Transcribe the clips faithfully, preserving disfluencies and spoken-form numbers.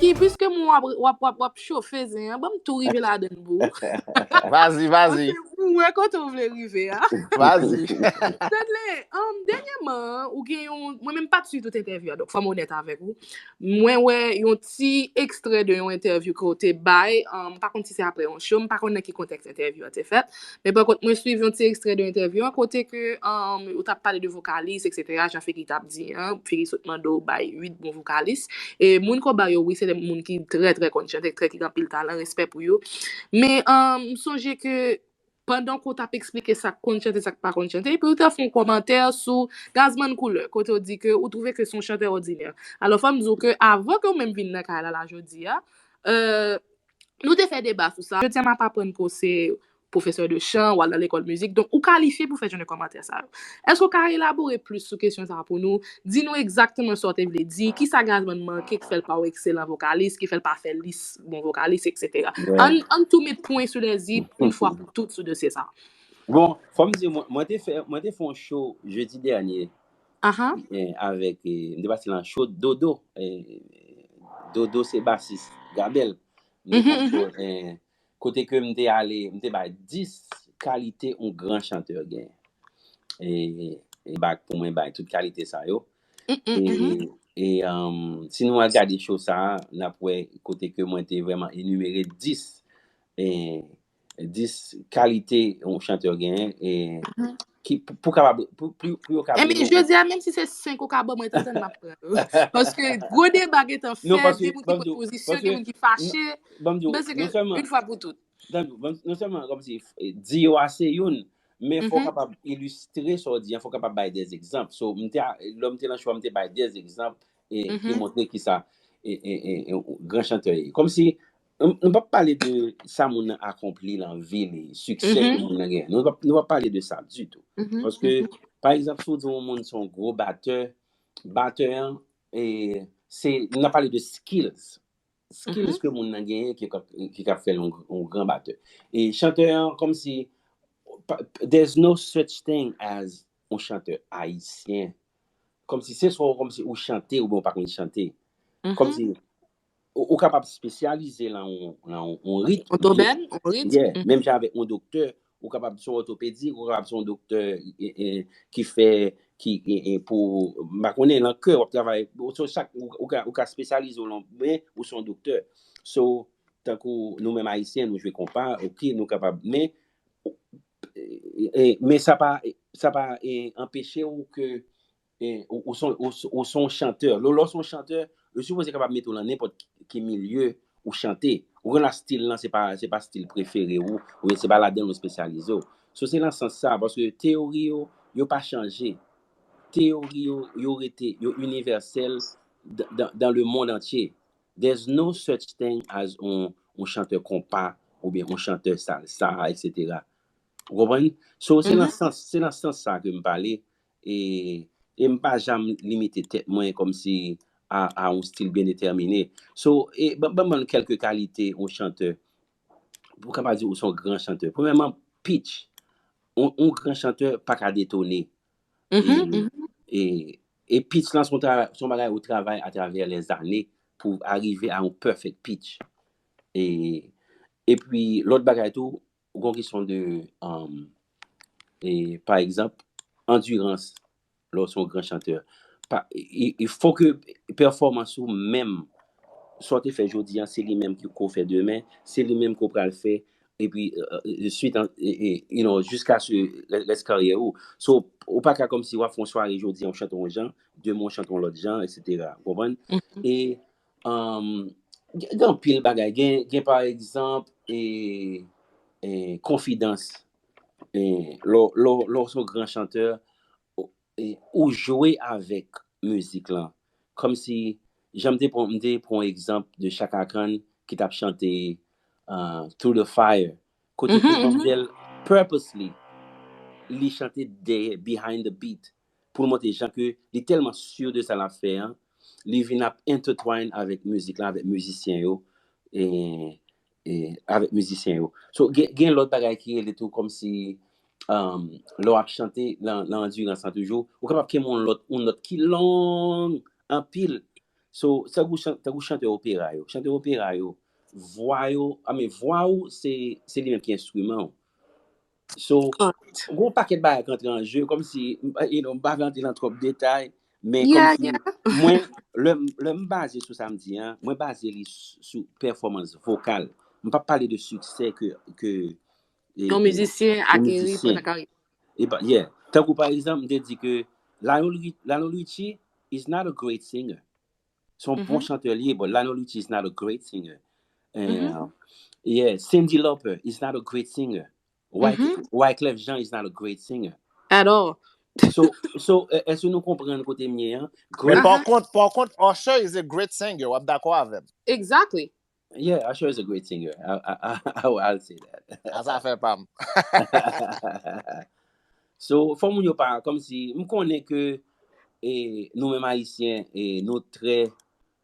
Ki, piske mwen w ap, w ap, w ap, w ap chofe zen an, ban m tou rive ladann pou ou. Vazi, vazi. Paske mwen wè kote w vle rive a. Vazi. Dudley, um, dènyèman, ou gen yon, mwen menm pa t swiv tout entèvyou a, donk fò m onèt avèk ou. Mwen wè yon ti ekstrè de yon entèvyou ke w te bay, um, m pa konn si se apre yon show, m pa konn nan ki kontèks entèvyou a te fèt, men pa kont mwen swiv yon ti ekstrè de entèvyou an kote ke, um, ou t ap pale de vokalis, et cetera, jan Fegi t ap di an, Fegi sot mande w bay uit bon vokalis, e moun ke w ba yo, wi, se de moun ki trè, trè konn chante, trè ki gen anpil talan, respè pou yo. Men, um, m sonje ke pandan ke w t ap eksplike sa k konn chante, sa k pa konn chante, epi ou te fè yon kòmantè sou Gazzman Couleur, kote w di ke ou twouve ke se yon chantè òdinè. Alò, fò m di w ke avan ke w menm vin nan kay la, la jodi a, euh, nou te fè deba sou sa. Jodi a, m ap aprann ke w se pwofesè de chan, w al nan lekòl mizik, donk ou kalifye pou fè jan de kòmantè sa yo. Èske w ka elabore plis sou kesyon sa a pou nou? Di nou egzakteman sa w te vle di, kisa Gazzman manke k fè l pa yon ekselan vokalis, ki fè l pa fè lis bon vokalis, et cetera. Yeah. Ann, ann tou met pwen sou lèzi yon fwa pou tout sou dosye sa a. Bon, fò m di, mwen, mwen te fè, mwen te fè yon show jedi dènye Aha. eh, avèk, eh, m te pase nan show Dodo. Eh, Dodo se basis Gabel. M te Mhm, fè yon show, mhm. eh, kote ke m te ale, m te bay dis kalite yon gran chantè gen. E, e bak pou mwen bay tout kalite sa yo. Mm, mm, mhm. E, e um, si nou al gade show sa a, n ap wè kote ke mwen te vrèman enimere dis, e, dis kalite yon chantè genyen, e, Mhm. ki, pou, pou kapab, pou, pou, pou yo ka Ebyen, vini. Jodi a, menm si se senk ou ka ban mwen, tantan m ap pran yo. Paske gwo deba gentan Non, fèt, paske, gen moun ki ban m pot di w, pozisyon, paske, gen moun ki fache. ban m di M w, panse ke non sèlman, yon fwa pou tout. ban m di w, ban m, non sèlman kòmsi, eh, di yo a se youn, men fò w Mhm, kapab ilistre sa w di an, fò w kapab bay de egzanp. So, m te, a- lè m te nan show a, m te bay de egzanp e ki mhm. montre kisa e, e, e, e, gran chantè ye. Kòmsi, nou nou p ap pale de sa moun nan akonpli nan vi li, siksè ke Mhm, moun nan gen. Nou p ap, nou p ap pale de sa ditou. mhm, Paske, mhm. pa egzanp, si w di yon moun se yon gwo batè, batè an, e, se, n ap pale de skills. Mhm. Skills ke moun nan genyen ki ka, ki ka fè l yon, yon gran batè. E chantè an, kòmsi, pa- there's no such thing as yon chantè ayisyen. Kòmsi se swa kòmsi ou chante oubyen ou pa konn chante. Mhm. Kòmsi ou, ou kapab espesyalize nan yon, nan yon, yon ritm. Yon domèn, yon ritm. Yeah, Mhm. menm jan avèk yon doktè, ou kapab se yon òtopedi, ou kapab se yon doktè e, e, ki fè, ki e, e, pou, m pa konnen, nan kè, w ap travay, ou se chak, ou, ou ka, ou ka espesyalize w lan, men ou se yon doktè. So, tankou nou menm ayisyen, nou jwe konpa, ok, nou kapab, men, e, e, men sa pa, sa pa e, anpeche w ke e, ou, ou, son, ou, ou son chantè. Lè, lè w son chantè, yo sipoze kapab mete w lan nenpòt ki milye ou chante. Ou konn la stil lan, se pa, se pa stil prefere ou, oubyen se pa ladan l ou espesyalize w. So, se nan sans sa, paske teyori yo, yo pa chanje. Teyori yo, yo rete, yo inivèsèl dan, dan, dan le monde entier. There's no such thing as on, on chantè konpa, oubyen on chantè salsa, et cetera. Ou konprann? So, se nan Mhm. sans, se nan sans sa ke m pale, e, e m pa janm limite tèt mwen kòmsi a, a yon stil byen detèmine. So, e, ban, ban, ban kèlke kalite yon chantè. Pou kapab di ou se yon gran chantè. Premyèman, pitch. Yon, yon gran chantè pa ka detone. E, Mhm, mhm. e, e pitch lan se yon tra- se yon bagay ou travay atravè lèzane pou arive a yon perfect pitch. E, epi, lòt bagay tou, ou gon kesyon de, um, e, pa egzanp, andirans, lè w se yon gran chantè. Pa, i, i fò ke pèfòmans ou menm, sa w te fè jodi an, se li menm ki ko fè demen, se li menm ko pral fè, epi, e, e, suit an, e, e, you know, jiska se rès karyè ou. So, ou pa ka kòmsi w ap fè yon sware jodi an, w chante yon jan, demen w chante yon lòt jan, et cetera. Ou konprann? Mhm. E, um, gen gen anpil bagay. Gen, gen pa egzanp, e, e, konfidans. E, lè, lè, lè w se yon gran chantè, ou, e, ou jwe avèk mizik lan. Kòmsi, jan m te pran, m te pran yon egzanp de Chaka Khan ki t ap chante, uh, Through the Fire. Kote ke Mhm, mhm. manmzèl, purposely, li chante dèyè, behind the beat, pou l montre jan ke li tèlman sur de sa l ap fè an, li vin ap intertwine avèk mizik la, avèk mizisyen yo, e, e avèk mizisyen yo. So, gen, gen lòt bagay ki rele tou kòmsi, um, lè w ap chante, lan, lan andirans lan toujou, ou kapab kenbe yon lòt, yon nòt ki long anpil. So, tankou chan- tankou chantè opera yo. Chantè opera yo, vwa yo, I mean, vwa ou, se se li menm ki enstriman ou. So, Correct. Gon pakèt bagay k antre an je, kòmsi, you know, m pa vle antre nan twòp detay, men Yeah, kòmsi yeah. Mwen, lè m- lè m baze sou sa m di an, mwen baze li s- sou pèfòmans vokal. M p ap pale de siksè ke ke e, Yon e, mizisyen yon akeri mizisyen. Pandan karyè. E pa, yeah. Tankou pa egzanp, m te di ke Lionel, Ri- Lionel Richie is not a great singer. Se yon bon Mhm. Chantè li ye, but Lionel Richie is not a great singer. Mhm. And, yeah, Cyndi Lauper is not a great singer. Wyclef, Mhm. Wyclef Jean is not a great singer. At all. So, so e- èske nou konprann kote m ye an? Men Great, pa Uh-huh. kont, pa kont, Usher is a great singer. W ap dakò avè m. Exactly. Yeah, Usher is a great singer. I, I, I, I'll say that. A sa fè pa m. So, fò moun yo pa, kòmsi, m konnen ke e, nou menm Ayisyen, e, nou trè,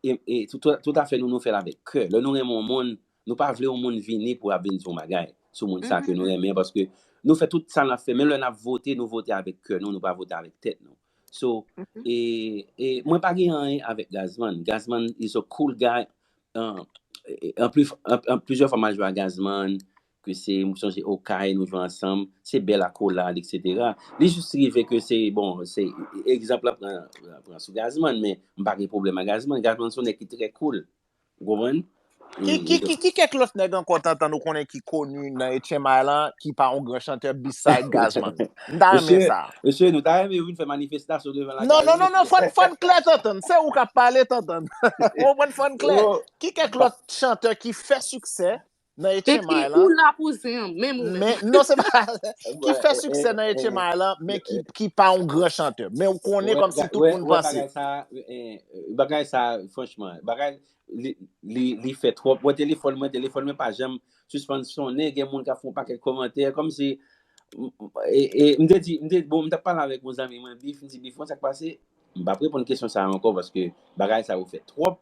e, e, tout, tout, tout afè nou, nou fè l avèk kè. Lè nou renmen yon moun, nou pa vle yon moun vini pou ap vin di yon bagay sou moun sa ke nou Mhm. renmen, paske nou fè tout sa n ap fè, menm lè n ap vote, nou vote avèk kè nou, nou pa vote avèk tèt nou. So, Mhm. e, e mwen pa gen anyen avèk Gazzman. Gazzman is a cool guy. An, e, an, pli, an, an plizyè fwa m al jwe a Gazzman, ke se, m sonje Okay, nou jwe ansanm, se bèl akolad, etsetera. Li jis rive ke se, bon, se, egzanp la pran, pran sou Gazzman, men m pa gen pwoblèm a Gazzman. Gazzman se yon nèg ki trè cool. Ou konprann? Ki, ki, ki, ki kèk lòt nèg ankò Tantan ou konnen ki koni nan H M I lan, ki pa yon gran chantè beside Gazzman? M ta renmen Mesye, sa. Mesye, nou ta renmen vin fè manifestasyon devan Non, non, lakay non, non, nou. Fò n, fò n klè, Tantan. Se ou k ap pale, Tantan. Ou konprann, fò n klè. Oh, Ki kèk lòt chantè ki fè siksè nan Epi H M I lan? Ou la pou zen an, menm ou menm. Men, non, se pa, ki wè, fè e, e, siksè nan e, H M I lan, men ki, ki pa yon gran chantè. Men ou konnen wè, kòmsi ga- tout wè, moun wè, panse. Bagay sa, e, e, bagay sa, franchman, bagay, li, li, li fè twòp. Wè, telefòn mwen, telefòn mwen pa janm sispann sonnen, gen moun k ap fè yon pakèt kòmantè, kòmsi, m- m- e, e, m te di, m te, bon, m t ap pale avèk yon zanmi mwen, Bif, m di, Bif, mwen, sa k pase? M p ap reponn kesyon sa a ankò, paske bagay sa yo fè twòp,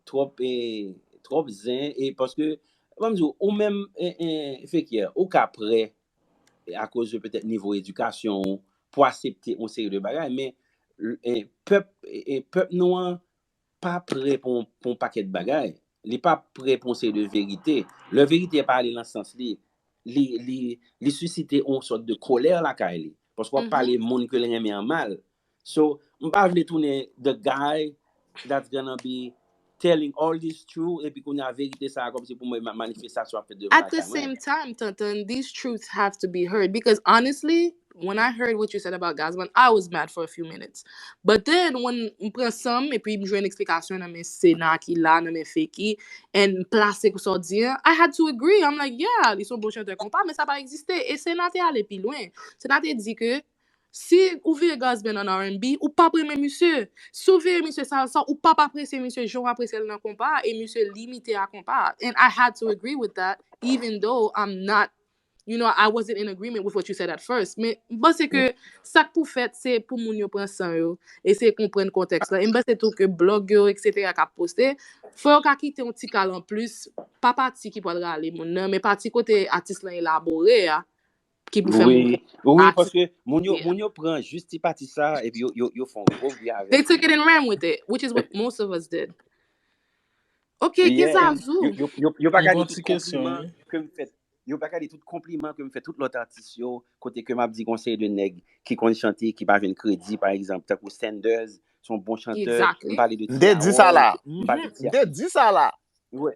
twòp, e, twòp zen, e paske, ban m di w, ou menm, e, e, Fekir, ou ka prè, e, akoz de petèt nivo edikasyon ou, pou aksepte yon seri de bagay, men, e, pèp, e, pèp nou an pa prè pou, pou yon pakèt bagay. Li pa prè pou yon seri de verite. Lè verite pa ale nan sans li, li, li, li sisite yon sòt de kòlè lakay li. Paske w ap Mhm. pale moun ke l renmen an mal. So, m pa vle tounen the guy that's gonna be telling all this truth, epi kounye a verite sa a kòmsi pou mwen ma- manifestasyon ap fèt devan At the lakay mwen. Same time, Tantan, these truths have to be heard because honestly, when I heard what you said about Gazzman, I was mad for a few minutes. But then, when m pran san m epi m jwenn eksplikasyon nan men Sena ki la, nan men Feki, and m plase pou sa w di an, I had to agree. I'm like, yeah, li se yon bon chantè konpa, men sa pa egziste. E Sena te ale pi lwen. Sena te di ke si ou veye Gazzman an R and B, ou p ap renmen misye. Si ou veye misye salsa, ou p ap apresye misye jan w apresye l nan konpa, e misye limite a konpa. And I had to agree with that, even though I'm not, you know, I wasn't in agreement with what you said at first. Men m panse ke sa k pou fèt, se pou moun yo pran san yo, eseye konprann kontèks la. E m panse tou ke blòg yo, etsetera, k ap poste, fò yo ka kite yon ti kal anplis, pa pati ki pral rale moun nan, men pati kote atis lan elabore a, ki pou fè moun Wi, wi, atis paske moun yo, Yeah. Moun yo pran jis ti pati sa, epi yo, yo, yo fè yon gwo vi avè They l. Took it and ran with it, which is what most of us did. Ok, gen Yeah, Zazou. Yo, yo, yo, yo pa Mwen gade gon tout ti kesyon, konpliman wi. Ke m fè, yo pa gade tout konpliman ke m fè tout lòt atis yo, kote ke m ap di gon seri de nèg ki konn chante, ki pa jwenn kredi, pa egzanp, tankou Sanders, se yon bon chantè, m Exactly. pale de M te di sa T R L, la. m pale Mhm, de m te di sa la. Wi.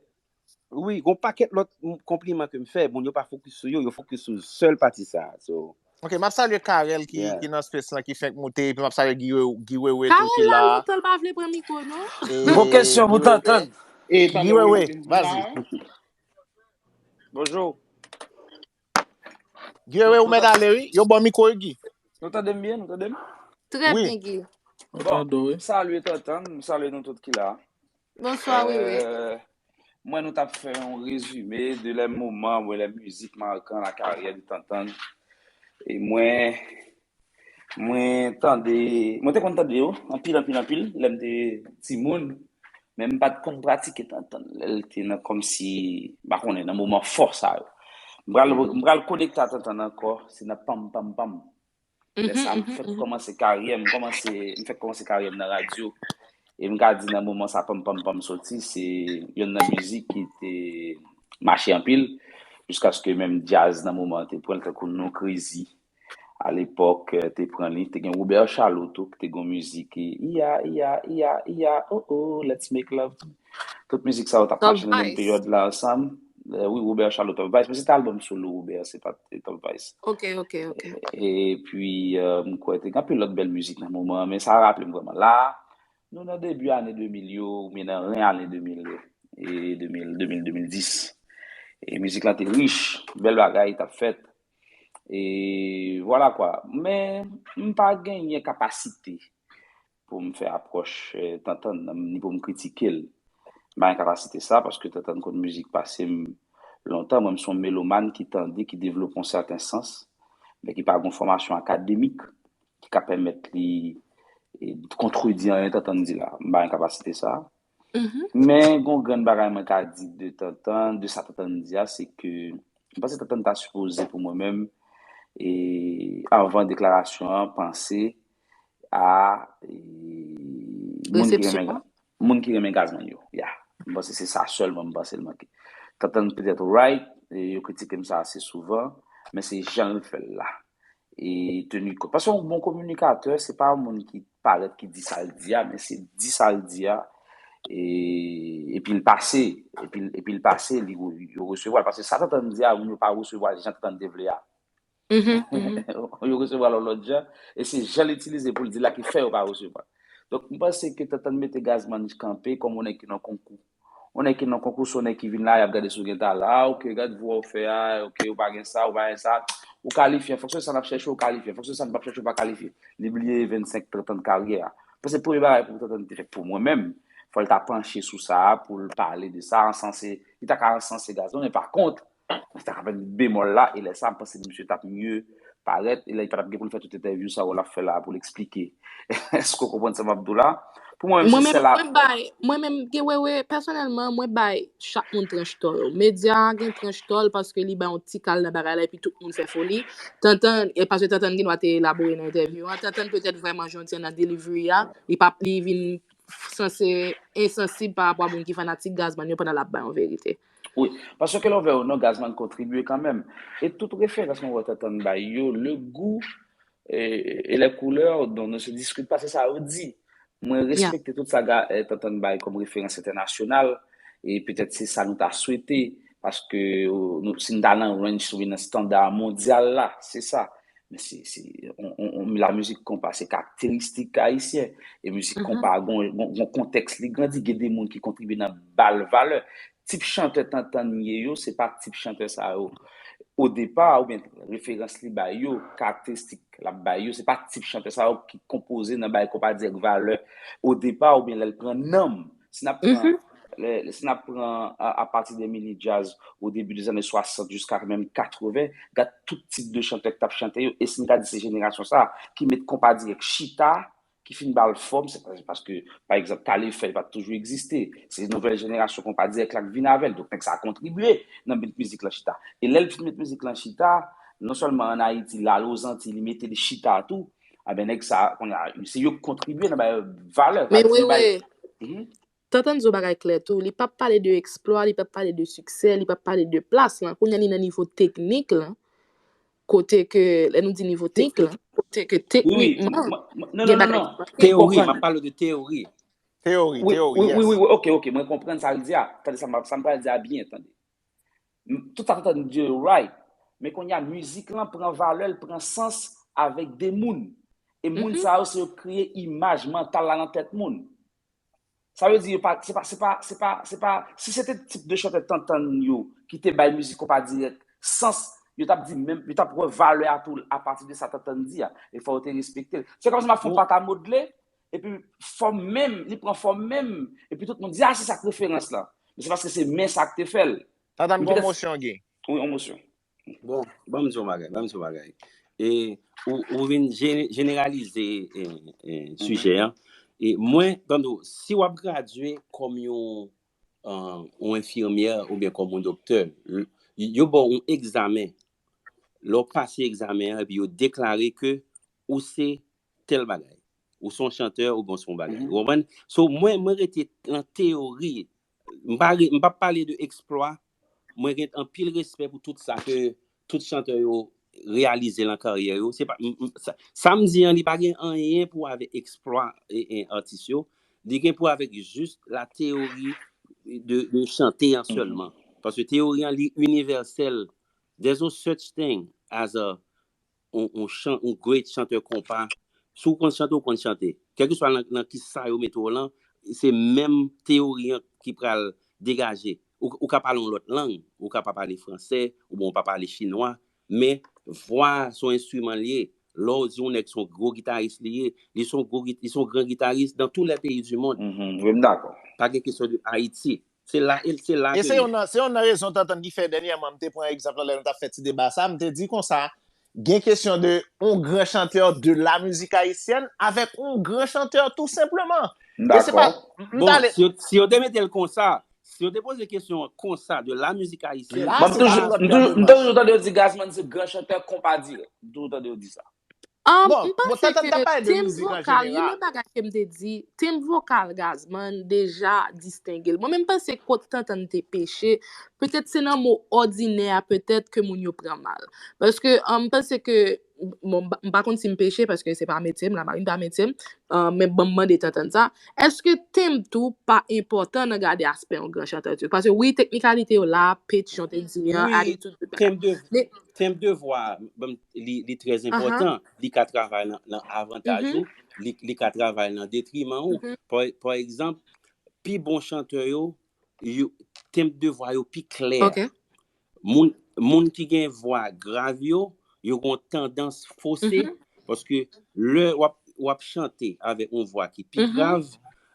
Wi, gon pakèt lòt m- konpliman ke m fè, moun yo pa fokis sou yo, yo fokis sou sèl pati sa a. So, Ok, m ap salye Karel ki, yeah. ki nan space lan, ki fenk moute, epi m ap salye Guy We- Guy Wewe tou ki Karel la la. lontan l pa vle pran mikwo, non? E Gon kesyon pou Guy Wewe, Tantan. E pa Guy mwen Wewe, menm ki vas-y. la. Bonjou. Guy Wewe, ou mèt ale, wi. Yo ban mikwo, wi, Guy. Nou tande m byen, nou tande m? Trè Wi. byen, Guy. Mwen Bon, tande w, wi. M salye Tantan, m salye nou tout ki la. Bonswa, Wewe. Euh, mwen, nou t ap fè yon rezime de les moments, mwen, les musiques marquants la carrière de Tantan. E mwen, mwen tande, mwen te konn tande yo, anpil, anpil, anpil, lè m te timoun. Men m pa t konn pratike Tantan. Lè l te nan kòmsi, m pa konnen, nan moman fò sa yo. M pral, m pral konekte a Tantan ankò, se nan Pam Pam Pam. Lè Mhm, sa, m mhm, fèk mhm. kòmanse karyè m, kòmanse, m fèk kòmanse karyè m nan radyo. E m ka di nan moman sa Pam Pam Pam soti, se yonn nan mizik ki te mache anpil, jiskaske menm djaz nan moman an te pran l, tankou Non Crazy. Alepòk, eh, te pran li. Te gen Robert Charlot tou, ki te gen yon mizik ki, iya, iya, iya, iya, oh, oh, let's make love. Tout mizik sa yo t ap mache nan menm peryòd la ansanm. Eh, wi, Robert Charlot, Top Vice, men se te albòm solo Robert, se pa t Top Vice. Ok, ok, ok. Epi, eh, m kwè te gen anpil lòt bèl mizik nan moman an, men sa raple m vrèman. La, nou nan debi ane de mil yo, oubyen nan ren ane de mil yo, e de mil, de mil, de mil dis. E mizik lan te rich, bèl bagay t ap fèt. E vwala kwa. Men, m pa genyen kapasite pou m fè apwòch, eh, Tantann nan, ni pou m kritike l. M pa gen kapasite sa, paske Tantann konn mizik pase m lontan. Mwen, m se yon melomàn ki tande, ki devlope yon sèten sans, men ki pa gen yon fòmasyon akademik ki ka pèmèt li, eh, kontredi anyen Tantann di la. M pa gen kapasite sa. Men gen yon grenn bagay mwen ka di de Tantann, de sa Tantann di a, se ke m panse Tantann ta sipoze pou mwen menm, e anvan deklarasyon an, panse a, e, moun ki renmen, moun ki renmen Gazman yo. Ya. M panse se sa sèlman m panse l manke. Tantann petèt right, e yo kritike m sa ase souvan, men se jan l fè l la. E teni kont. Paske yon bon kominikatè, se pa yon moun ki parèt, ki di sa l di a, men se di sa l di a, e, epi l pase, epi, epi l pase, li, yo resevwa l. Paske sa Tantann di a, moun yo pa resevwa l jan Tantann te vle a. Yo resevwa l yon lòt jan, e se jan l itilize pou l di la ki fè yo pa resevwa l. Donk, m panse ke Tantann mete Gazman kanpe kòm yon nèg ki nan konkou. Yon nèg ki nan konkou, se yon nèg ki vin la, y ap gade si w gen talan. Ah, ok, gad vwa w fè a, ok, ou pa gen sa, ou pa gen sa. Ou kalifye, an fonksyon de sa n ap chèche, ou kalifye. An fonksyon de sa n p ap chèche, ou pa kalifye. Li bliye vennsenk, trant an karyè a. Paske premye bagay pou Tantann te fè pou mwen menm, fò l ta panche sou sa a, pou l pale de sa, ansanse, li ta ka ansanse Gazman, men pa kont, li ta ka met bemòl la, e lè sa a, m panse misye t ap mye parèt, e la, li pa t ap gen pou l fè tout entèvyou sa yo l ap fè la pou l eksplike. Èske w konprann sa m ap di w la? Pou mwen menm, Mwen se menm, sèl a. mwen bay, mwen menm, gen, wi, wi, pèsonèlman, mwen bay chak moun tranch tò yo. Medya a gen tranch tò l paske li bay yon ti kal nan bagay la, epi tout moun fè foli. Tantann, e paske Tantann gen dwa te elabore nan entèvyou an. Tantann petèt vrèman janti nan delivery a. Li pa, li vin sanse ensansib pa rapò a moun ki fanatik Gazman yo pandan l ap bay yon verite. Wi, paske lè w wè yo, non, Gazman kontribye kanmenm. E tout referans mwen wè Tantann bay yo, le goût, eh, et les couleurs dont ne se discute pas, se sa yo di. Mwen respekte tout sa ga, eh, Tantann bay kòm referans entènasyonal, e petèt se sa nou ta swete, paske, euh, nou, si n ta nan range oubyen nan estanda mondyal la, se sa. Men se, se, on, on, on, la mizik konpa, se karakteristik ayisyen. E mizik konpa, gon, gon, gon kontèks li grandi, gen de moun ki kontribye nan ba l valè. Tip chantè Tantann ye yo, se pa tip chantè sa yo. O depa, oubyen referans li bay yo, karakteristik l ap bay yo, se pa tip chantè sa yo ki konpoze nan bay konpa dirèk valè. O depa, oubyen lè l pran nanm, si n ap pran, lè, si n ap pran a, apati de mini djaz, o debi de zane swasant jiska menm katreven, gad tout tip de chantè k t ap chante yo, e si n ka di se jenerasyon sa a ki met konpa dirèk chita, ki fin ba l fòm, se pa, paske, pa egzanp, Kale Fèy pa t toujou egziste. Se nouvèl jenerasyon konpa dirèk la k vin avè l. Donk, nèg sa a kontribye nan met mizik lan chita. E lè l fin met mizik lan chita, non sèlman ann Ayiti, l al Ozantiy, li mete li chita tou, a ben, nèg sa a, kounye a, se yo k kontribye nan bay valè. Men wi, wi. Tantann di yon bagay klè tou. Li p ap pale de eksplwa, li p ap pale de siksè, li p ap pale de plas lan. Kounye a, li nan nivo teknik lan. Kote ke, lè nou di nivo teknik lan, kote ke teknikman, gen bagay ki manke. Teori, m ap pale de teori. Teori, wi, teori, wi, wi, yes. Wi, ok, ok, mwen konprann sa l di a. Tande sa m ap, sa m pral di a byen, tande. M, tout sa Tantann di yo right. Men kounye a, mizik lan pran valè, l pran sans avèk de moun. E moun sa yo, se yo k kreye imaj mantal la nan tèt moun. Sa vle di, yo pa, se pa, se pa, se pa, se pa, si se te tip de chantè Tantann yo ki te bay mizik konpa dirèk sans, yo t ap di menm, yo t ap wè valè a tou apati de sa Tantann di a. E fò yo te respekte l. Se kòmsi m ap fè yon pat a modle, epi fò m menm, li pran fòm menm, epi tout moun di, a, se sa k referans lan. Men se paske se men sa k te fè l. Tantann, gon mosyon gen. Wi, yon mosyon. Bon, ban m di yon bagay, ban m di yon bagay. E ou, ou vin jene-, jeneralize, e, e, sijè an. E mwen, tande w, si w ap gradye kòm yon, e, yon enfimyè oubyen kòm yon doktè, l-, yo ba w yon egzamen. Lè w pase egzamen an, epi yo deklare ke ou se tèl bagay. Ou se yon chantè, oubyen ou se yon bagay. Ou konprann? So, mwen, mwen rete nan teyori. M pa, re- m pa pale de eksplwa. Mwen gen anpil respè pou tout sa ke tout chantè yo reyalize nan karyè yo. Se pa, m- m- sa, sa m di an, li pa gen anyen pou avèk eksplwa e, e atis yo. Li gen pou avèk jis la teyori de, de chante an sèlman. Paske teyori an, li inivèsèl. There's no such thing as a on, on, chan, on great chantè konpa. Si w konn chante, ou konn chante. Kèlkeswa nan, nan ki sa yo mete w lan, se menm teyori an ki pral degaje. Ou, ou ka pale yon lòt lang, ou ka pa pale fransè, oubyen ou pa pale chinwa, men vwa se yon enstriman li ye. Lè w di yon nèg se yon gwo gitaris li ye, li se yon gwo, li se yon gran gitaris dans tous les pays du monde. Mhm, wi, m dakò. Pa gen kesyon de Ayiti. Se la, e se la E se yon nan, se yon nan rezon tantann ki fè dènyèman m te pran egzanp lan lè nou t ap fè ti deba sa, m te di konsa, gen kesyon de yon gran chantè de la mizik ayisyèn avèk yon gran chantè tou senpleman. E se pa, Dakò. m ta Bon, ale, si yo, si yo te mete l konsa, si yo te poze kesyon an konsa de la mizik ayisyèn, la, Bon, m se toujou, yon lòt m toujou, m deba. toujou tande yo di Gazzman se gran chantè konpa dirèk. M toujou tande yo di sa. Um, Bon, m bon, panse Tantan t ap ke pale de tenb mizik an vokal, youn jeneral. Nan bagay ke m te di, tenb vokal Gazzman deja distenge l. Mwen menm m panse kot Tantan te peche, petèt se nan mo òdinè a petèt ke moun yo pran mal. Paske um, m panse ke, bon, m pa- m pa konn si m peche paske se pa metye m, lamari pa metye m, uh, men ban m mande Tantan sa. Èske tenb tou pa enpòtan nan gade aspè yon gran chantè tou? Paske wi, teknikalite yo la, pitch, jan w te di an, wi, attitude, tout bagay. Tenb de, Men, tenb de vwa, bon, li, li trè aha, enpòtan. Li ka travay nan, nan avantaj mhm, ou, li, li ka travay nan detriman ou. mhm, Pa, pa egzanp, pi bon chantè yo, yo tenb de vwa yo pi klè. ok, Moun, moun ki gen vwa grav yo, yo gen yon tandans fose, mhm, paske lè w ap, w ap chante avèk yon vwa ki pi mhm, grav,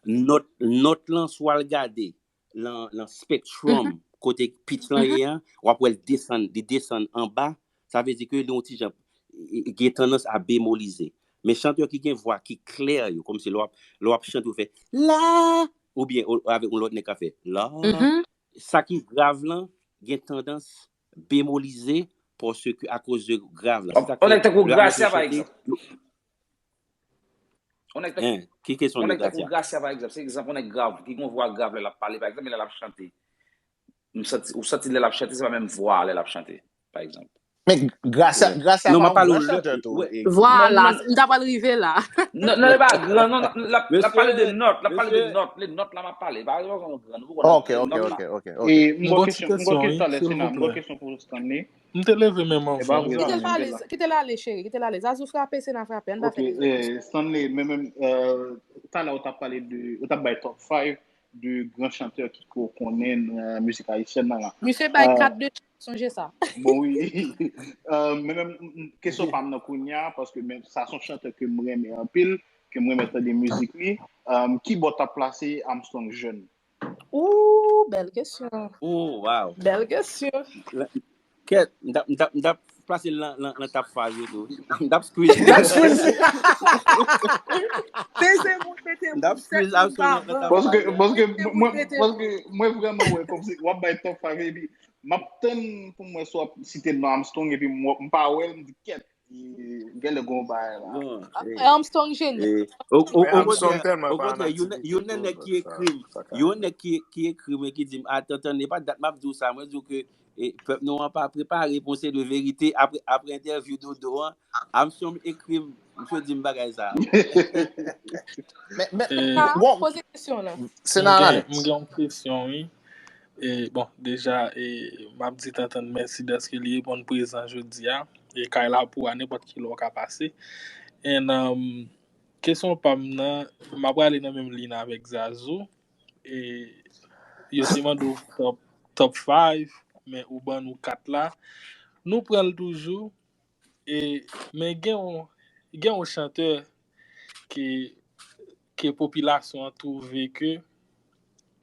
nòt, nòt lan, si w al gade nan, nan spectrum, mhm, kote pitch lan mhm, ye an, w ap wè l desann, li desann anba. Sa vle di ke li yon ti jan, e, e, gen tandans a bemolize. Men chantè ki gen vwa ki klè yo, kòmsi lè w ap, lè w ap chante, ou fè la, oubyen ou, avèk yon lòt nèg ka fè la. mhm. Sa ki grav lan gen tandans bemolize paske akoz de grav lan. Se sa On k fè nèg tankou lè w ap mete Gracia, yon pa chante, egzanp. yo, On nèg tankou, en, ki kesyon on de nèg tankou Gracia? Gracia, pa egzanp, se egzanp on nèg grav, ki gen vwa grav lè l ap pale, pa egzanp, lè l ap chante. M santi, ou santi lè l ap chante, se pa menm vwa lè l ap chante, pa egzanp. Men Gracia, Gracia Non, pa m ap yon pale gran w lè, chantè tou. wè. E, Non, Vwala, non, m ta pral rive la. Non, non, li pa gran, non, non, l ap, l ap pale de mesye, nòt, l ap pale de mesye, nòt, le nòt la m ap pale, pa egzanp, yon gran, nou konnen ok, ok, nòt la. ok, ok. E M m gon gon kesyon, kesyon, m gon wi, kesyon talè, Sena, m gon silvouplè. Kesyon pou Stanley. M te leve men m E pa anvan, vre, wi. Kite l Stanley pale, la. Kite l ale, cheri, kite l ale. Zazou frape, Sena frape, ann pa Ok, fè de e, zòt kesyon. Stanley, men menm, euh, talè ou t ap pale de, ou t ap bay top five de gran chantè ki ko konnen nan mizik ayisyèn nan la. Misye bay Euh, kat de chan, sonje sa. Bon, wi. Euh, men menm, m- m- kesyon pa m nan kounye a, paske men, sa se yon chantè ke m renmen anpil, ke m renmen tande mizik li. Euh, ki bò w t ap plase Armstrong Jeune? Ooh, bèl kesyon. Oh, wow. Bèl kesyon. La- Kèt, m t ap, m t ap, m t ap plase l nan, nan, nan top five yo tou. M t ap squeeze. M t ap squeeze. Peze moun mete M t ap moun sèt squeeze moun Armstrong nan, nan pa top van. Paske, five yo. paske Peze moun mwen, mete paske moun. Mwen vrèman wè kòmsi w ap bay top five epi m ap tann pou m wè si w ap site non Armstrong epi m, m pa wè l, m di kèt. Genlè gon bagay la. Bon, Armstrong jeni. E, o, o, Men o Armstrong kontrè, tèlman o pa an kontrè, youn, aktivite youn nan tou, nèg donk ki sa, ekri m, sa ka youn rive. Nèg ki, ki ekri m e ki di m, "A, Tantan, e pa dat m ap di w sa, mwen di w ke e, pèp nou an pa prepare pou se de verite." Apre, apre entèvyou Dodo an, Armstrong ekri m, misye di m bagay sa. Men, men, Sena, bon, poze kesyon lan. Sena M gen, Alex. M gen yon kesyon, wi. E, bon, deja, e, m ap di Tantan mèsi dèske li reponn prezan jodi a. E kay la pou a nenpòt ki lè w ka pase. And, um, kesyon pa m nan, m ap prale nan menm liy nan avèk Zazou. E, yo te mande w top, top five, men ou ban nou kat la. Nou pran l toujou. E, men gen yon, gen yon chantè ke, ke popilasyon an twouve ke,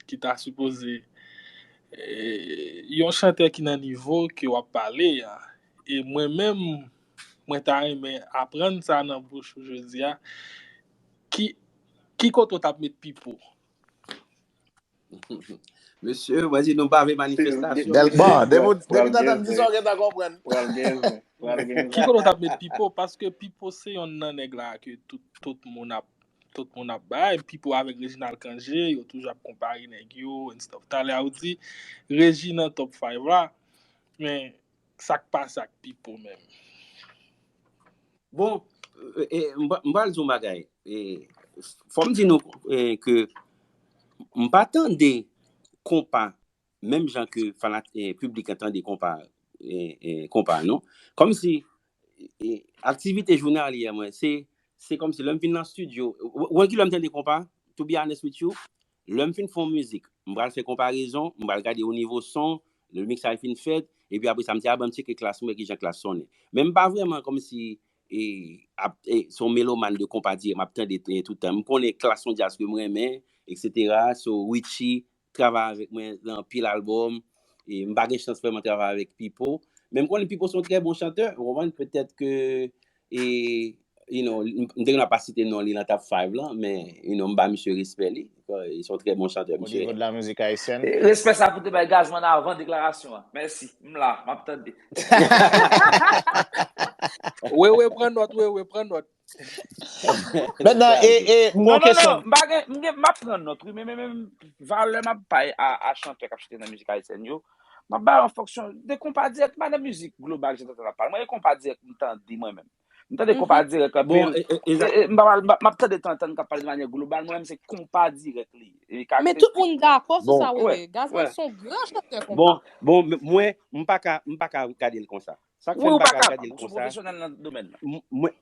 ki ta sipoze, e, yon chantè ki nan nivo ke w ap pale a. E mwen menm, mwen ta renmen aprann sa nan bouch ou jodi a. Ki, ki kote w t ap met Pipo? Mesye, mwen di nou pa vle manifestasyon. Bèl, bon, Pral, depi, depi pral Tantan di sa, genzen. Ou gentan konprann. Pral genzen. Pral genzen. Ki kote w t ap met Pipo? Paske Pipo se yon nan nèg la ke tout, tout moun ap, tout moun ap bay, Pipo avèk Reginald Cangé, yo toujou ap konpare nèg yo, and stuff. Talè a ou di, Reji nan top five la, men sa k pase ak Pipo menm? Bon, e, e, m pa- m pral di yon bagay. E, fò m di nou e, ke m pa tande konpa menm jan ke fanat, e, piblik an tande konpa, e, e, konpa, non. Kòmsi e, aktivite jounalyè mwen, se se kòmsi lè m vin nan estidyo, ou ou wè ki lè m tande konpa, to be honest with you, lè m fin fè yon mizik, m pral fè konparezon, m pral gade o nivo son, lè miksaj fin fèt, epi apre sa, m di, a, ban m tcheke klas mwen, ki jan klas sonnen. Men m pa vrèman kòmsi e, ap, e, se yon melomàn de konpa dirèk, m ap tande e, tout tan. M konnen klas yon djaz ke m renmen, et cetera. So, Richie travay avèk mwen nan anpil albòm. E, m pa gen chans vrèman travay avèk Pipo. Men m konnen Pipo se yon trè bon chantè. Ou konprann? Petèt ke, e, you know, m m te gen dwa pa site non li nan top five lan, men, you know, m ba misye respè li. Li se yon trè bon chantè, O misye. Nivo de la mizik ayisyèn. Respè sa pou te bay Gazman avan deklarasyon an. Mèsi. M la, m ap tande. Wewe pran nòt, Wewe pran nòt. Mentnan, e, e, m Non, gon non, kesyon. non. M pa gen, m gen, m ap pran nòt, wi, men, men, men valè m ap bay a, a chantè k ap chante nan mizik ayisyèn yo. M ap bay an fonksyon de konpa dirèk, m pa nan mizik global, jan tantan ap pale. Mwen, e konpa dirèk m tande mwen menm. M tande konpa dirèk Bon, anpil. e, e, e, E, e, m pa pral- m pa- m ap tande tantan k ap pale de manyè global, mwen menm se konpa dirèk li ye. E Men tout moun dakò sou bon, sa, Wè, Wewe. Gazman wè. Se yon gran chantè bon, konpa. bon, m- mwen, m pa ka, m pa ka gade l konsa. Sa k fè Wi, m ou pa pa ka ka, gade l ou sou konsa, pwofesyonèl nan domèn nan. m- mwen,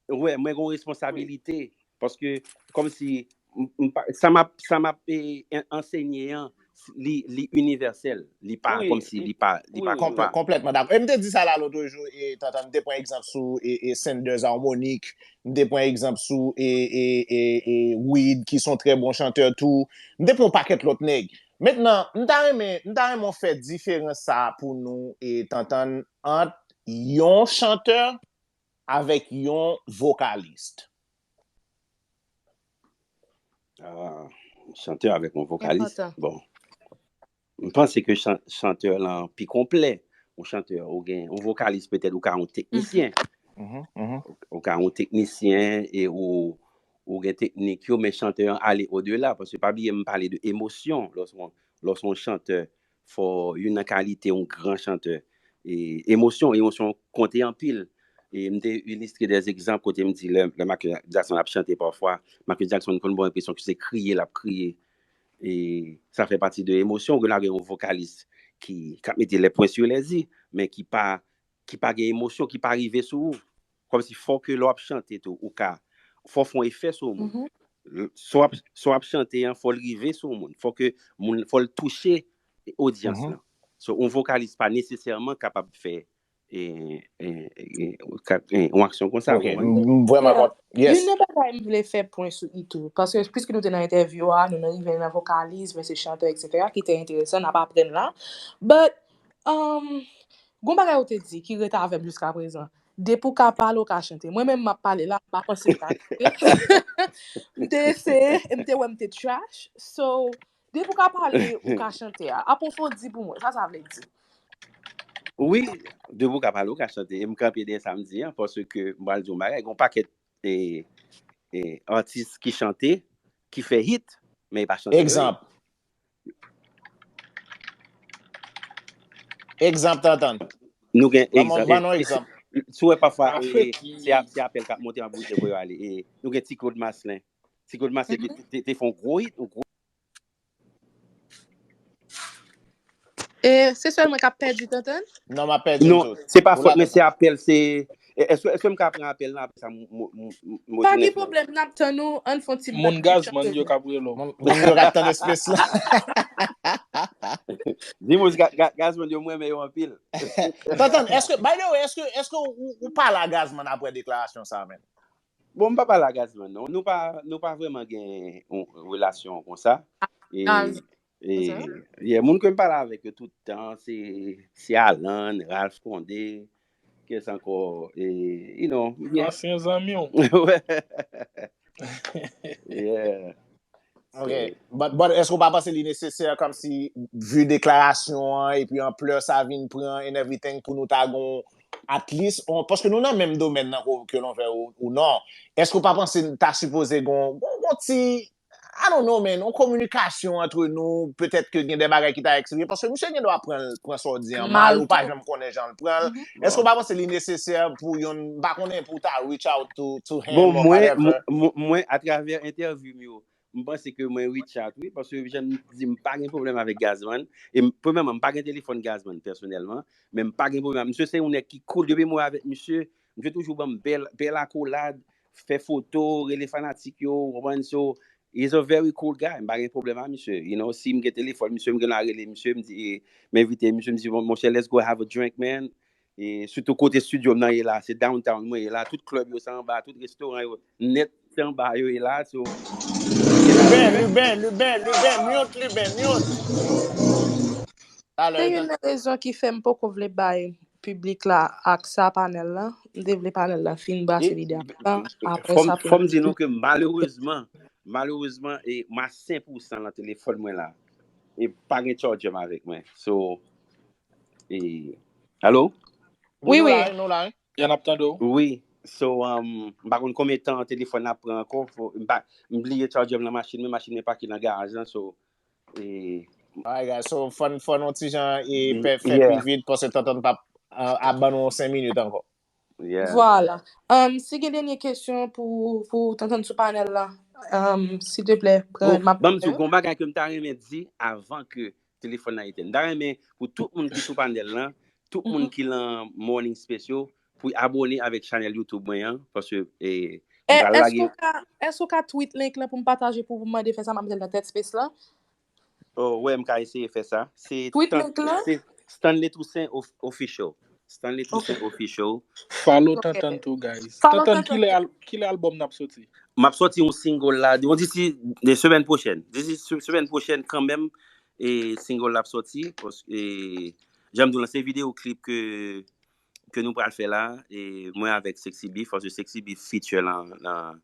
wè, mwen gen yon Wi. Responsablite. Paske, kòmsi, m- m pa- sa m ap, sa m ap e, en- ansenye an, li, li inivèsèl. Li pa, Wi, kòmsi, li, li pa, li wi, pa wi. Konplè, konpa. Konplètman dakò. E m te di sa la lòt jou, e, Tantan, m te pran egzanp sou e, e Sanders Harmonic, m te pran egzanp sou e, e, e, e Wid, ki se yon trè bon chantè tou. M te pran yon pakèt lòt nèg. Mentnan, m ta renmen, m ta renmen w fè diferans sa a pou nou, e Tantan, ant yon chantè avèk yon vokalis. Ah, chantè avèk yon vokalis. Enpòtan. Bon. M panse ke chan- chantè lan pi konplè. Yon chantè, ou gen yon vokalis, petèt ou ka yon teknisyen. Mhm, mhm. Ou ka yon teknisyen e ou, ou gen teknik yo, men chantè an ale odela. Paske pa bliye m pale de emosyon. Lòske lòske yon chantè, fò youn nan kalite yon gran chantè. E emosyon, emosyon konte anpil. E m te ilistre de egzanp kote m di lè, lè Michael Jackson ap chante pafwa, Michael Jackson konn ba w enpresyon ke se kriye l ap kriye. E sa fè pati de emosyon. Ou gen dwa gen yon vokalis ki, k ap mete les points sur les i, men ki pa, ki pa gen emosyon, ki pa rive sou ou. Kòmsi fò ke lè w ap chante tou, ou ka, fò w fè yon efè sou yon moun. Mhm. L- Si w ap, si w ap chante an, fò l rive sou yon moun. Fò ke moun, fò l touche odyans Mhm. lan. So, yon vokalis pa nesesèman kapab fè e, e, e, ka- e, yon aksyon konsa. Ok, Ou m konprann? m vrèman Yeah. kont. Yes. Youn nan bagay m vle fè pwen sou li tou, paske piske nou te nan entèvyou a, nou nan rive nan vokalis, men se chantè, et cetera, ki te enteresan, n ap aprann la. But, um, gon bagay ou te di ki rete avè m jiska prezan. Depi w ka pale, w ka chante. Mwen menm, m ap pale la, m pa panse m ka chante. M te eseye, e m te wè m te trash. So, depi w ka pale, ou ka chante a. Apwofondi pou mwen, sa sa vle di. Wi, depi w ka pale, ou ka chante. E m kanpe dèyè sa m di an, paske m pral di yon bagay, gen yon pakèt e, e, atis ki chante, ki fè hit, men e pa chantè yo ye. Egzanp. Egzanp, Tantan. Nou gen Ban mwen, egzanp. ban nou egzanp. Si w wè pafwa, e, Afrik e, se ap- se apèl k ap monte, m ap oblije voye yo ale. E, nou gen Ti Claude Maslin. Ti Claude Maslin te, te, te fè yon gwo hit, yon gwo E se sèl mwen k ap pèdi Tantan? Non, m ap pèdi l Non, tou. se pa Ou fòt, la, men se Tantan. apèl, se. E- Èske, èske m ka pran apèl lan apre sa, m, m, m, m, m Pa retounen gen sou. Pwoblèm, n ap tann ou, ann fè yon ti Moun bat Gazman chante yo nou. K ap rele w. Moun moun yo k ap tann espès la. Di moun, Ga- Ga- Gazman yo, mwen renmen yo anpil. Tantan, èske, by the way, èske, èske ou, ou pale a Gazman apre deklarasyon sa a, menm? Bon, m pa pale a Gazman, non. Nou pa, nou pa vrèman gen yon relasyon konsa. E, Gaz. e, Konsa? Yeah, moun ke m pale avèk yo tout tan, se, se Alan, Ralph Condé, kiyès ankò, e, you know, yeah. Ansyen zanmi w. Wè. Yeah. Ok. But, but èske w pa panse li nesesè, kòmsi, vi deklarasyon an, epi anplè sa vin pran and everything, pou nou ta gon, at least, on, paske nou nan menm domèn nan, ke l'on veuille ou, ou non. Èske ou pa panse ta sipoze gon, gon, gon ti, I don't know, man, yon kominikasyon antre nou, petèt ke gen de bagay ki ta eksprime, paske misye gen dwa pran, pran sa w di an mal, ou pa janm konnen jan l pran l. Èske ou pa panse li nesesè pou yon, m pa konnen, pou ta reach out to, to him or whatever? Bon, mwen, mwen, mwen, atravè entèvyou m yo, m panse ke mwen reach out, wi, paske jan m di, m pa gen pwoblèm avèk Gazman. E m, premyèman, m pa gen telefòn Gazman pèsonèlman, men m pa gen pwoblèm. Misye se yon nèg ki cool. Depi mwen avèk misye, misye toujou ban m bèl, bèl akolad, fè foto, rele fanatik yo, ou konprann? So, he's a very cool guy. M pa gen pwoblèm ak misye. You know, si m gen telefòn misye, m gen dwa rele misye, m di, eh, m envite misye, m di, "Bon, monchè, let's go have a drink, man." E sitou kote studio m nan ye la, se downtown mwen ye la, tout klèb yo se anba, tout restoran yo nèt se anba yo ye la, so. Luben, Luben, Luben, Luben, mute, Luben, mute. Talè, se youn nan rezon ki fè m poko vle bay piblik la ak sa panèl la. M te vle panèl la fin brase lide a. Apre sa, fò m di nou ke malerezman, malerezman, e m a sen pou san nan telefòn mwen la. E pa gen charger m avèk mwen. So, e, alo? Wi, wi. Nou la, nou la. Ya, n ap tande w. Wi. So, um, m pa konn konbyen tan telefòn nan ap pran ankò. Fò, m pa, m bliye charger m nan machin mwen, machin mwen pake nan garaj lan, so, e, alright, guys. So, fò n, fò n yon ti jan e fè, fè pi vit, paske Tantan p ap, uh, ap ban nou senk minit ankò. Yeah. Vwala. Um, si gen dènye kesyon pou, pou Tantan sou panèl la, um, silteplè, pran, m ap ban m di w, gon bagay ke m ta renmen di avan ke telefòn nan etèn. M ta renmen pou tout moun ki sou panèl lan, tout moun ki lan Morning Space yo, pou abone avèk chanèl YouTube mwen an, paske, e, m pral lage. Èske w ka, èske w ka tweet link lan pou m pataje, pou, pou m mande fè sa, manmzèl nan tèt space lan? Oh, wè, m ka eseye fè sa. Se tweet link lan? Se Stanley Toussaint Official. Stanley Toussaint Official. Follow Tantan tou, guys. Tantan, kilè al-, kilè albòm n ap soti? M ap sòti yon single la, on d'ici de semèn pwochèn. D'ici se-, semèn pwochèn kanmenm, e single la ap sòti, paske, e, jan m di w lan, se videyo klip ke, ke nou pral fè la, e mwen avèk Sexy Beef, paske Sexy Beef feature lan, lan,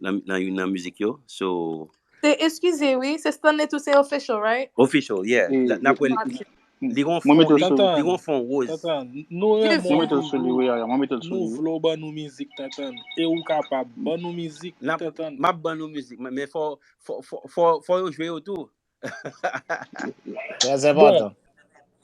lan, lan youn nan mizik yo. So, se, eskize, wi, se Stanley Toussaint Official, right? Official, yeah. N ap wè li, li gon fon, li gon fon woz. Tantan, nou renmen w. Mwen mete l sou li, wi, Yaya, mwen mete l sou li, wi. Nou vle w ban nou mizik, Tantan. E ou kapab ban nou mizik, Tantan. M ap ban nou mizik, men, men fò, fò, fò, fò, fò yo jwe yo tou. Trè enpòtan. Bon,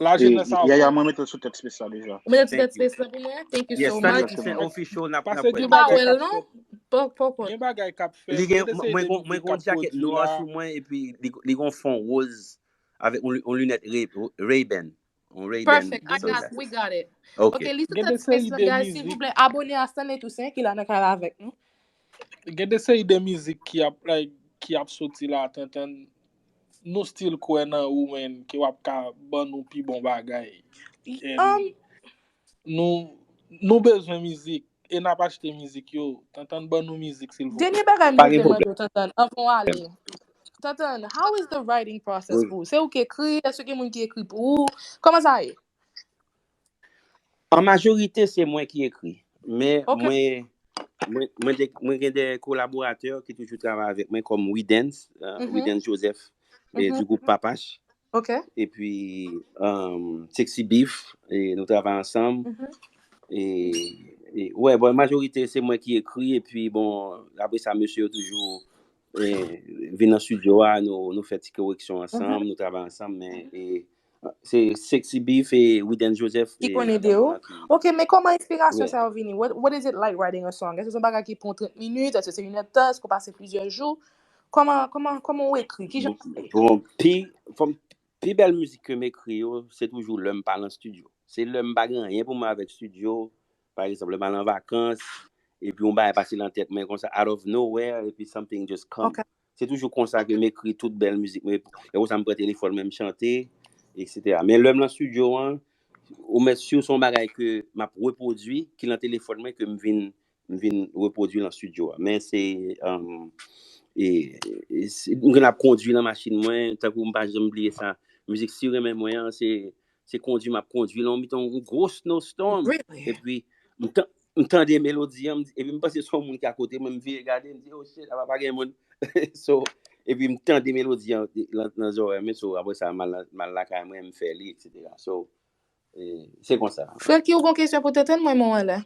lajenès sa. Yaya, mwen mete l sou tèt space la deja. Ou mete l sou tèt space la pou mwen? Thank you so much. Stanley Toussaint Official, n ap, n ap wè. Gen bagay k ap fèt. Gen bagay k ap fèt. Li gen, mwen, mwen gon djakèt nwa sou mwen, epi li, li gon fon woz avèk yon, yon linèt Ray, Ray-Ban. Yon Ray-Ban. Perfect. I got, we got it. Ok. Ok, li sou tèt space la, guys, silvouplè, abone a Stanley Toussaint ki la nan kay la avèk nou. Gen de seri de mizik ki ap, like, ki ap soti la, Tantan. Nou still kwè nan ou, man, ke w ap ka ban nou pi bon bagay. And nou, nou bezwen mizik, e n ap achte mizik yo. Tantan, ban nou mizik, silvouplè. Dènye bagay m te vle mande w, Tantan, anvan w ale. Tantan, how is the writing process pou ou? Se ou ki ekri? Èske gen moun ki ekri pou ou? Kòman sa ye? An majorite, se mwen ki ekri. Men mwen, mwen, mwen de, mwen gen de kolaboratè ki toujou travay avèk mwen, kòm Widens, euh, Widens Joseph, e, du groupe Papach. Ok. Epi, euh, Sexy Beef, e nou travay ansanm. E, e, wè, bon, majorite, se mwen ki ekri, epi, bon, apre sa, mesye yo toujou, e, vin nan estidyo a, nou, nou fè ti koreksyon ansanm, nou travay ansanm, men, e, se Sexy Beef e Widens Joseph ki konn ede w. Ok, men kòman enspirasyon sa yo vini? What, what is it like writing a song? Èske se yon bagay ki pran trant minit? Èske se inèdtan? Èske w pase plizyè jou? Kòman, kòman, kòman w ekri? Kijan w fè? Bon, pi, fò m, pi bèl mizik ke m ekri yo, se toujou lè m pa nan estidyo. Se lè m pa gen anyen pou mwen avèk estidyo. Pa egzanp, lè m al an vakans, epi yon bagay pase nan tèt mwen konsa, out of nowhere, epi something just come. Ok. Se toujou konsa ke m ekri tout bèl mizik mwen. E konsa m pran telefòn mwen, m chante, et cetera. Men lè m nan estidyo an, ou mèt si se yon bagay ke m ap repwodui, ki nan telefòn mwen, ke m vin, m vin repwodui nan estidyo a. Men se, um, e, e, se, m konn ap kondui nan machin mwen, tankou m pa janm bliye sa. Mizik Si renmen mwen an, se, se kondui m ap kondui. Lan, m te yon gwo snowstorm. Epi, m tan-, m tande melodi an, m di, epi m panse se yon moun ki akote mwen, m vire gade, m di, "Oh shit, apa pa gen moun." So, epi m tande melodi an nan, nan zòrèy mwen, so, apre sa, m al, m al lakay mwen, m fè li, et cetera. So, E, se konsa. Francky, ou gon kesyon pou Tantann, mwen, mwen, la.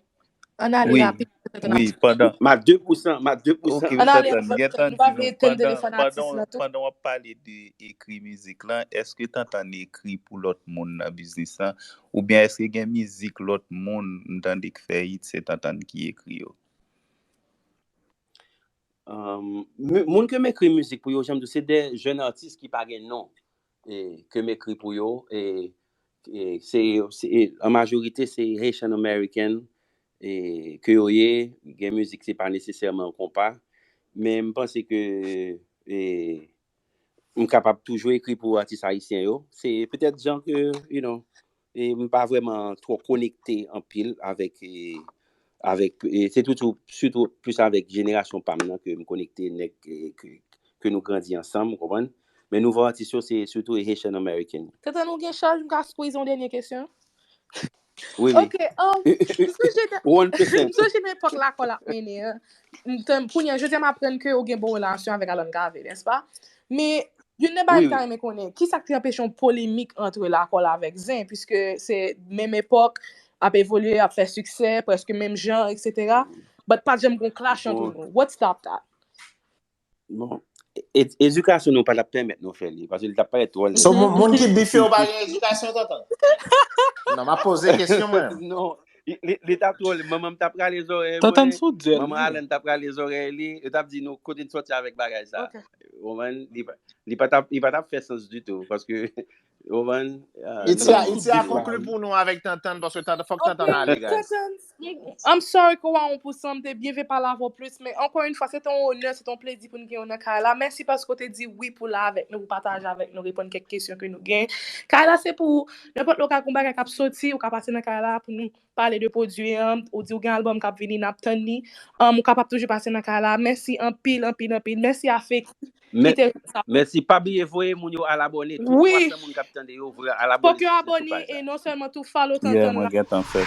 Ann ale rapid. Wi, pandan. Ma de pousan, ma de pousan. Ok, Tantann, gentan di nou, pandan, pandan w ap pale de ekri mizik lan, èske Tantann ekri pou lòt moun nan biznis lan? Oubyen èske gen mizik lòt moun m tande k fè hit, se Tantann ki ekri yo? Moun ke m ekri mizik pou yo, jan m di, se de jèn atis ki pa gen non, e, ke m ekri pou yo, e, e se, se, e, an majorite se Haitian American, e, ke yo ye, gen mizik se pa nesesèman konpa, men m panse ke, e, m kapab toujou ekri pou atis ayisyen yo. Se petèt jan ke, you know, e m pa vrèman twò konekte anpil avèk, e, avèk, e, se toutou, sitou plis avèk jenerasyon pa m nan ke m konekte, nèg, e, ke, ke nou grandi ansanm, ou konprann? Men nouvo atis yo, se sitou Haitian American. Tantann, ou gen chaj, m ka squeeze yon dènye kesyon? Wi, wi. Ok, um, m sonje nan- One percent. M sonje nan epòk lakòl ap mennen an. M tann, kounye a, jodi a m aprann ke ou gen bon relasyon avèk Alan Cavé, nèspa? Men, youn nan bagay Wi, m ta wi. Renmen konnen, kisa k te anpeche w polemik ant lakòl avèk Zen, piske se menm epòk, ap evolye, ap fè siksè, prèske menm jan, etsetera. But pa t janm gon clash ant Bon, nou. What stop that? bon. E- edikasyon nou pa t ap pèmèt nou fè li, paske li t ap parèt twò lèd. So, moun, moun ki bife yo pa gen edikasyon, Tantann? Non, m ap poze kesyon mwen. Non, li, li, li t ap twò lèd. Manman m t ap rale zòrèy Tantann mwen, sou dyèl, manman wi. Alan t ap rale zòrèy li, yo t ap di nou kote n sòti avèk bagay sa. Ok. Ou konprann? Li pa, li pa t ap, li pa t ap fè sans ditou, paske, ou konprann? Ah, Itia, non. Itia konkli pou nou avèk Tantann, paske Tantann, fòk Tantann ale, guys. Tantann, I'm sorry ke w a yon pousan, m te byen vle pale avè w plis, men ankò yon fwa, se te yon onè, se te yon plezi pou n gen w nan kay la. Mèsi paske w te di wi pou la avèk nou, pou pataje avèk nou, reponn kèk kesyon ke nou gen. Kay la, se pou ou, nenpòt lè w ka gon bagay k ap soti, ou ka pase nan kay la pou nou pale de pwodui an, ou di w gen albòm k ap vini, n ap tann li. Um, ou kapab toujou pase nan kay la. Mèsi anpil, anpil, anpil. Mèsi a Feki ki te sa. Mèsi, pa bliye voye moun yo al abòne. Tout Wi. Twa san moun k ap tande yo, voye al abòne Fòk yo sou, sou abòne paj e la. Non sèlman tou follow Yeah, Tantann mwen la. Gentan fè.